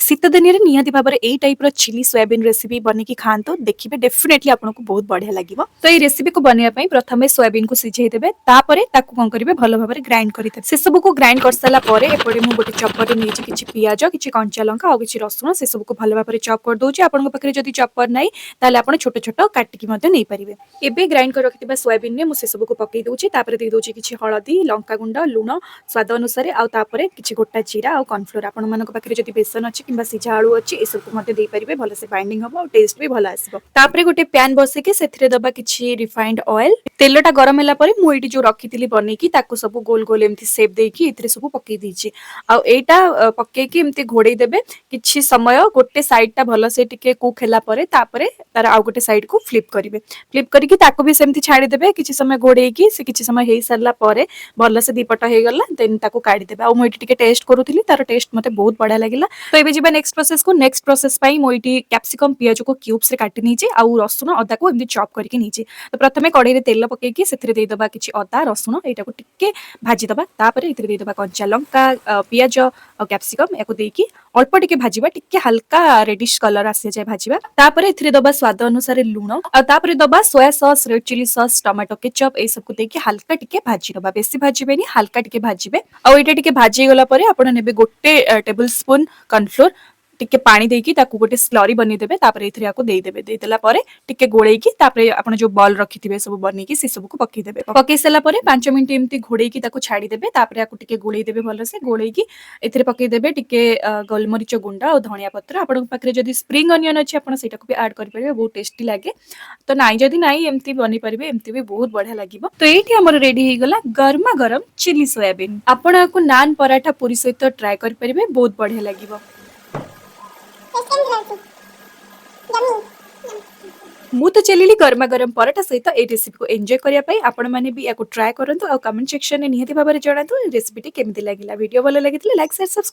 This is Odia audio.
ଶୀତ ଦିନରେ ନିହାତି ଭାବରେ ଏଇ ଟାଇପ୍ର ଚିଲି ସୋୟାବିନ୍ ରେସିପି ବନେଇକି ଖାଆନ୍ତୁ। ଦେଖିବେ, ଡେଫିନେଟଲି ଆପଣଙ୍କୁ ବହୁତ ବଢିଆ ଲାଗିବ। ତ ଏଇ ରେସିପିକୁ ବନେଇବା ପାଇଁ ପ୍ରଥମେ ସୋୟାବିନ୍କୁ ସିଝେଇ ଦେବେ। ତାପରେ ତାକୁ କଣ କରିବେ? ଭଲ ଭାବରେ ଗ୍ରାଇଣ୍ଡ କରିଦେବେ। ସେସବୁକୁ ଗ୍ରାଇଣ୍ଡ କରିସାରିଲା ପରେ ଏପଟେ ମୁଁ ଗୋଟେ ଚପରରେ ନେଇଛି କିଛି ପିଆଜ, କିଛି କଞ୍ଚା ଲଙ୍କା ଆଉ କିଛି ରସୁଣ। ସେସବୁକୁ ଭଲ ଭାବରେ ଚପ୍ କରିଦଉଛି। ଆପଣଙ୍କ ପାଖରେ ଯଦି ଚପର ନାହିଁ, ତାହେଲେ ଆପଣ ଛୋଟ ଛୋଟ କାଟିକି ମଧ୍ୟ ନେଇପାରିବେ। ଏବେ ଗ୍ରାଇଣ୍ଡ କରି ରଖିଥିବା ସୋୟାବିନରେ ମୁଁ ସେସବୁକୁ ପକେଇ ଦଉଛି। ତାପରେ ଦେଇ ଦଉଛି କିଛି ହଳଦୀ, ଲଙ୍କାଗୁଣ୍ଡ, ଲୁଣ ସ୍ୱାଦ ଅନୁସାରେ ଆଉ ତାପରେ କିଛି ଗୋଟା ଜିରା ଆଉ କର୍ନଫ୍ଲୋର। ଆପଣମାନଙ୍କ ପାଖରେ ଯଦି ବେସନ ଅଛି କିମ୍ବା ସିଝା ଆଳୁ ଅଛି, ଏସବୁକୁ ମଧ୍ୟ ଦେଇପାରିବେ। ଭଲସେ ବାଇଣ୍ଡିଂ ହବ ଆଉ ଟେଷ୍ଟ ବି ଭଲ ଆସିବ। ତାପରେ ଗୋଟେ ପ୍ୟାନ୍ ବସେଇକି ସେଥିରେ ଦବା କିଛି ରିଫାଇଣ୍ଡ ଅଏଲ। ତେଲଟା ଗରମ ହେଲା ପରେ ମୁଁ ଏଇଠି ଯୋଉ ରଖିଥିଲି ବନେଇକି, ତାକୁ ସବୁ ଗୋଲ ଗୋଲ ଏମିତି ସେପ୍ ଦେଇକି ଏଥିରେ ସବୁ ପକେଇ ଦେଇଛି। ଆଉ ଏଇଟା ପକେଇକି ଏମିତି ଘୋଡେଇ ଦେବେ କିଛି ସମୟ। ଗୋଟେ ସାଇଡ ଟା ଭଲସେ ଟିକେ କୁକ୍ ହେଲା ପରେ ତାପରେ ତାର ଆଉ ଗୋଟେ ସାଇଡ କୁ ଫ୍ଲିପ୍ କରିବେ। ଫ୍ଲିପ୍ କରିକି ତାକୁ ବି ସେମିତି ଛାଡିଦେବେ କିଛି ସମୟ ଘୋଡେଇକି। ସେ କିଛି ସମୟ ହେଇସାରିଲା ପରେ ଭଲସେ ଦିପଟ ହେଇଗଲା, ଦେନ୍ ତାକୁ କାଢିଦେବେ। ଆଉ ମୁଁ ଏଇଠି ଟିକେ ଟେଷ୍ଟ କରୁଥିଲି। ତାର ଟେଷ୍ଟ ମତେ ବହୁତ ବଢିଆ ଲାଗିଲା। ତ ଏବେ ଯିବା ନେକ୍ସଟ ପ୍ରୋସେସକୁ। ନେକ୍ସଟ ପ୍ରୋସେସ ପାଇଁ ମୁଁ ଏଇଠି କ୍ୟାପ୍ସିକମ୍, ପିଆଜକୁ କ୍ୟୁବ୍ସରେ କାଟି ନେଇଛି ଆଉ ରସୁଣ, ଅଦାକୁ ଏମିତି ଚପ୍ କରିକି ନେଇଛି। ତ ପ୍ରଥମେ କଢେଇରେ ତେଲ ପକେଇକି ସେଥିରେ ଦେଇଦବା କିଛି ଅଦା, ରସୁଣ। ଏଇଟାକୁ ଟିକେ ଭାଜିଦବା। ତାପରେ ଏଥିରେ ଦେଇଦବା କଞ୍ଚା ଲଙ୍କା, ପିଆଜ ଆଉ କ୍ୟାପ୍ସିକମ୍। ୟାକୁ ଦେଇକି ଅଳ୍ପ ଟିକେ ଭାଜିବା। ଟିକେ ହାଲକା ରେଡିଶ କଲର ଆସିଯାଏ ଭାଜିବା। ତାପରେ ଏଥିରେ ଦବା ସ୍ୱାଦ ଅନୁସାରେ ଲୁଣ ଆଉ ତାପରେ ଦବା soya sauce, red chilli sauce, tomato ketchup. ଏଇ ସବୁକୁ ଦେଇକି ହାଲକା ଟିକେ ଭାଜି ନବା। ବେଶୀ ଭାଜିବେନି, ହାଲକା ଟିକେ ଭାଜିବେ। ଆଉ ଏଇଟା ଟିକେ ଭାଜି ହେଇଗଲା ପରେ ଆପଣ ନେବେ 1 ଟେବୁଲ ସ୍ପୁନ କର୍ନଫ୍ଲୋର। ଟିକେ ପାଣି ଦେଇକି ତାକୁ ଗୋଟେ ସ୍ଲରି ବନେଇଦେବେ। ତାପରେ ଏଥିରେ ୟାକୁ ଦେଇଦେବେ। ଦେଇଦେଲା ପରେ ଟିକେ ଗୋଳେଇକି ତାପରେ ଆପଣ ଯୋଉ ବଲ୍ ରଖିଥିବେ ସବୁ ବନେଇକି, ସେ ସବୁକୁ ପକେଇଦେବେ। ପକେଇ ସାରିଲା ପରେ 5 ମିନିଟ୍ ଏମିତି ଘୋଡେଇକି ତାକୁ ଛାଡିଦେବେ। ତାପରେ ୟାକୁ ଟିକେ ଗୋଳେଇ ଦେବେ। ଭଲସେ ଗୋଳେଇକି ଏଥିରେ ପକେଇଦେବେ ଟିକେ ଗୋଲମରିଚ ଗୁଣ୍ଡ ଆଉ ଧଣିଆ ପତ୍ର। ଆପଣଙ୍କ ପାଖରେ ଯଦି ସ୍ପ୍ରିଙ୍ଗ ଅନିଅନ ଅଛି, ଆପଣ ସେଇଟାକୁ ବି ଆଡ୍ କରିପାରିବେ। ବହୁତ ଟେଷ୍ଟି ଲାଗେ। ତ ନାଇଁ ଯଦି ନାଇଁ, ଏମିତି ବନେଇ ପାରିବେ। ଏମିତି ବି ବହୁତ ବଢିଆ ଲାଗିବ। ତ ଏଇଠି ଆମର ରେଡି ହେଇଗଲା ଗରମା ଗରମ ଚିଲି ସୋୟାବିନ୍। ଆପଣ ୟାକୁ ନାନ୍, ପରାଠା, ପୁରୀ ସହିତ ଟ୍ରାଏ କରିପାରିବେ। ବହୁତ ବଢିଆ ଲାଗିବ। ଟେଷ୍ଟ କେମିତି ଲାଗୁଛି? ୟମି। ମୁଁ ତ ଚାଲିଲି ଗରମା ଗରମ ପରଟା ସହିତ ଏଇ ରେସିପିକୁ ଏନ୍ଜୟ କରିବା ପାଇଁ। ଆପଣମାନେ ବି ୟାକୁ ଟ୍ରାଏ କରନ୍ତୁ ଆଉ କମେଣ୍ଟ ସେକ୍ସନରେ ନିହାତି ଭାବରେ ଜଣାନ୍ତୁ ଏ ରେସିପିଟି କେମିତି ଲାଗିଲା। ଭିଡ଼ିଓ ଭଲ ଲାଗିଥିଲେ ଲାଇକ୍, ସେୟାର, ସବସ୍କ୍ରାଇବ୍।